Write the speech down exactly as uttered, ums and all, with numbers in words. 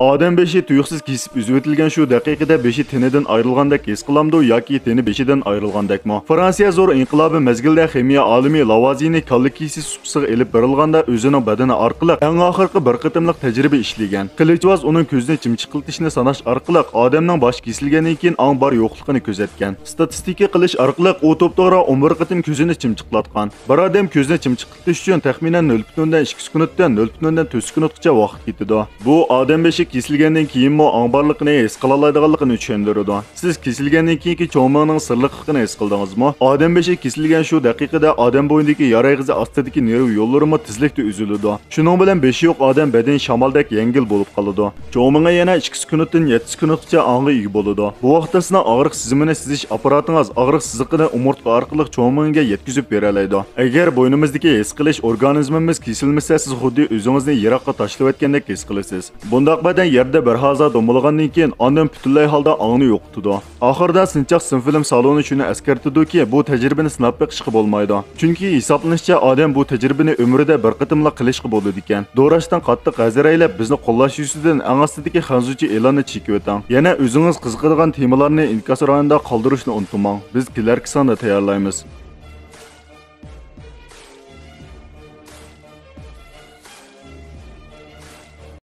ئادەم بېشى تۇيۇقسىز كېسىپ ئۈزۈۋېتىلگەن شۇ دەقىقىدە بېشى تېنىدىن ئايرىلغاندەك ھېس قىلامدۇ ياكى تېنى بېشىدىن ئايرىلغاندەكمۇ؟ فرانسىيە زور ئىنقىلابى مەزگىلىدە خىمىيە ئالىمى لازىينى كاللا كېسىش سۇپىسىغا ئېلىپ بېرىلغاندا ئۆزىنىڭ بەدىنى ئارقىلىق ئەڭ ئاخىرقى بىر قېتىملىق تەجرىبە ئىشلىگەن. قىلىچۋاز ئۇنىڭ كۆزىنى چىمچىقلىتىشنى ساناش ئارقىلىق ئادەمنىڭ باشى كېسىلگەندىن كېيىن ئاڭ بار يوقلۇقىنى كۆزەتكەن. ستاتىستىكا قىلىش ئارقىلىق ئۇ توپتوغرا ئون بىر قېتىم كۆزىنى چىمچىقلاتقان. بىر ئادەم كۆزىنى چىمچىقلىتىش ئۈچۈن تەخمىنەن نۆل پۈتۈن ئوندىن ئىككى سېكۇنتتىن نۆل پۈتۈن ئوندىن تۆت سېكۇنتقىچە ۋاقىت كېتىدۇ. بۇ ئادەم بېشى كېسىلگەندىن كېيىنمۇ ئاڭ بارلىقىنى ھېس قىلالايدىغانلىقىنى چۈشەندۈرىدۇ. سىز كېسىلگەندىن كېيىنكى چوڭ مېڭىنىڭ سىرلىقلىقىنى ھېس قىلدىڭىزمۇ؟ ئادەم بېشى كېسىلگەن شۇ دەقىقىدە ئادەم بوينىدىكى يار ئېغىزى ئاستىدىكى نېرۋا يوللىرىمۇ تېزلىكتە ئۈزۈلىدۇ. شۇنىڭ بىلەن بېشى يوق ئادەم بەدىنى شامالدەك يەڭگىل بولۇپ قالىدۇ. چوڭ مېڭە يەنە ئىككى سېكۇنتتىن يەتتە سېكۇنتقىچە ئاڭغا ئىگە بولىدۇ. بۇ ۋاقىتتا سىزنىڭ ئاغرىق سېزىمىنى سېزىش ئاپپاراتىڭىز ئاغرىق سىزىقىنى ئومۇرتقا ئارقىلىق چوڭ مېڭىگە يەتكۈزۈپ بېرەلەيدۇ. ئەگەر بوينىمىزدىكى ھېس قىلىش ئورگانىزمىمىز كېسىلمىسە، سىز خۇددى ئۆزىڭىزنى يىراققا تاشلىۋەتكەندەك ھېس قىلىسىز. بۇنداق بەدەن يەردە بىر ھازا دومىلىغاندىن كېيىن ئاندىن پۈتۈنلەي ھالدا ئاڭنى يوقىتىدۇ. ئاخىرىدا سىنچاق سىنفىلىم سالونى شۇنى ئەسكەرتىدۇكى، بۇ تەجرىبىنى سىناپ بېقىشقا بولمايدۇ. چۈنكى ھېسابلىنىشىچە، ئادەم بۇ تەجرىبىنى ئۆمرىدە بىر قېتىملا قىلىشقا بولىدىكەن. دوراشتىن قاتتىق ھەزەر ئەيلەپ، بىزنى قوللاش يۈزىسىدىن ئەڭ ئاستىدىكى خەنزۇچە ئېلاننى چېكىۋېتىڭ. يەنە ئۆزىڭىز قىزىقىدىغان تېمىلارنى ئىنكاس رايونىدا قالدۇرۇشنى ئۇنتۇماڭ. بىز كېلەركى ساندا تەييارلايمىز.